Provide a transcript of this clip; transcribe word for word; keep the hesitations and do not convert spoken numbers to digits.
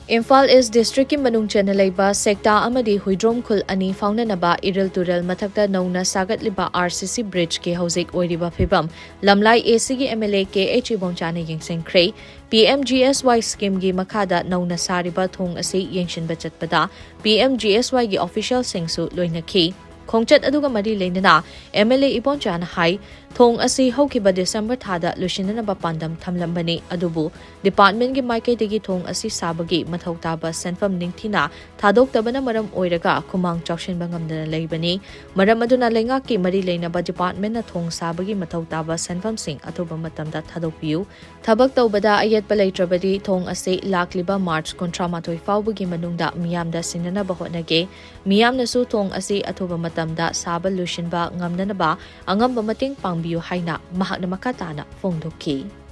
ꯏꯝꯐꯥꯜ ꯏꯁ ꯗꯤꯁꯇ꯭ꯔꯤꯛꯀꯤ ꯃꯅꯨꯡ ꯆꯟꯅ ꯂꯩꯕ ꯁꯦꯛꯇꯥ ꯑꯃꯗꯤ ꯍꯨꯏꯗ꯭ꯔꯣꯝ ꯈꯨꯜ ꯑꯅꯤ ꯐꯥꯎꯅꯅꯕ ꯏꯔꯤꯜ ꯇꯨꯔꯦꯜ ꯃꯊꯛꯇ ꯅꯧꯅ ꯁꯥꯒꯠꯂꯤꯕ ꯑꯥꯔ ꯁꯤ ꯁꯤ ꯕ꯭ꯔꯤꯖꯀꯤ ꯍꯧꯖꯤꯛ ꯑꯣꯏꯔꯤꯕ ꯐꯤꯕꯝ ꯂꯝꯂꯥꯏ ꯑꯦ ꯁꯤꯒꯤ M L A K H ꯏꯕꯣꯝꯆꯥꯅ ꯌꯦꯡꯁꯤꯟꯈ꯭ꯔꯦ꯫ P M G S Y ꯁ꯭ꯀꯤꯝꯒꯤ ꯃꯈꯥꯗ ꯅꯧꯅ ꯁꯥꯔꯤꯕ ꯊꯣꯡ ꯑꯁꯤ ꯌꯦꯡꯁꯤꯟꯕ ꯆꯠꯄꯗ ꯄꯤ ꯑꯦꯝ ꯖꯤ ꯑꯦꯁ ꯋꯥꯏꯒꯤ ꯑꯣꯐꯤꯁꯤꯌꯦꯜꯁꯤꯡꯁꯨ ꯂꯣꯏꯅꯈꯤ꯫ ꯈꯣꯡꯆꯠ ꯑꯗꯨꯒ ꯃꯔꯤ ꯂꯩꯅꯅ ꯑꯦꯝ ꯑꯦꯜ ꯑꯦ ꯏꯕꯣꯝꯆꯥꯅ ꯍꯥꯏ, ꯊꯣꯡ ꯑꯁꯤ ꯍꯧꯈꯤꯕ ꯗꯤꯁꯦꯝꯕꯔ ꯊꯥꯗ ꯂꯣꯏꯁꯤꯟꯅꯅꯕ ꯄꯥꯟꯗꯝ ꯊꯝꯂꯝꯕꯅꯤ, ꯑꯗꯨꯕꯨ ꯗꯤꯄꯥꯔꯠꯃꯦꯟꯒꯤ ꯃꯥꯏꯀꯩꯗꯒꯤ ꯊꯣꯡ ꯑꯁꯤ ꯁꯥꯕꯒꯤ ꯃꯊꯧ ꯇꯥꯕ ꯁꯦꯟꯐꯝ ꯅꯤꯡꯊꯤꯅ ꯊꯥꯗꯣꯛꯇꯕꯅ ꯃꯔꯝ ꯑꯣꯏꯔꯒ ꯈꯨꯃꯥꯡ ꯆꯥꯎꯁꯤꯟꯕ ꯉꯝꯗꯅ ꯂꯩꯕꯅꯤ꯫ ꯃꯔꯝ ꯑꯗꯨꯅ ꯂꯩꯉꯥꯛꯀꯤ ꯃꯔꯤ ꯂꯩꯅꯕ ꯗꯤꯄꯥꯔꯠꯃꯦꯟꯅ ꯊꯣꯡ ꯁꯥꯕꯒꯤ ꯃꯊꯧ ꯇꯥꯕ ꯁꯦꯟꯐꯝꯁꯤꯡ ꯑꯊꯨꯕ ꯃꯇꯝꯗ ꯊꯥꯗꯣꯛꯄꯤꯌꯨ꯫ ꯊꯕꯛ ꯇꯧꯕꯗ ꯑꯌꯦꯠꯄ ꯂꯩꯇ꯭ꯔꯕꯗꯤ ꯊꯣꯡ ꯑꯁꯤ ꯂꯥꯛꯂꯤꯕ ꯃꯥꯔꯆ ꯀꯨꯟꯊ꯭ꯔꯥ ꯃꯥꯊꯣꯏ ꯐꯥꯎꯕꯒꯤ ꯃꯅꯨꯡꯗ ꯃꯤꯌꯥꯝꯗ ꯁꯤꯟꯅꯅꯕ ꯍꯣꯠꯅꯒꯦ꯫ ꯃꯤꯌꯥꯝꯅꯁꯨ ꯊꯣꯡ ꯑꯁꯤ ꯑꯊꯨꯕ ꯃꯇꯝꯗ ꯁꯥꯕ ꯂꯣꯏꯁꯤꯟꯕ ꯉꯝꯅꯅꯕ ꯑꯉꯝꯕ ꯃꯇꯦꯡ ꯄꯥꯡꯕꯤꯌꯨ ꯍꯥꯏꯅ ꯃꯍꯥꯛꯅ ꯃꯈꯥ ꯇꯥꯅ ꯐꯣꯡꯗꯣꯛꯈꯤ꯫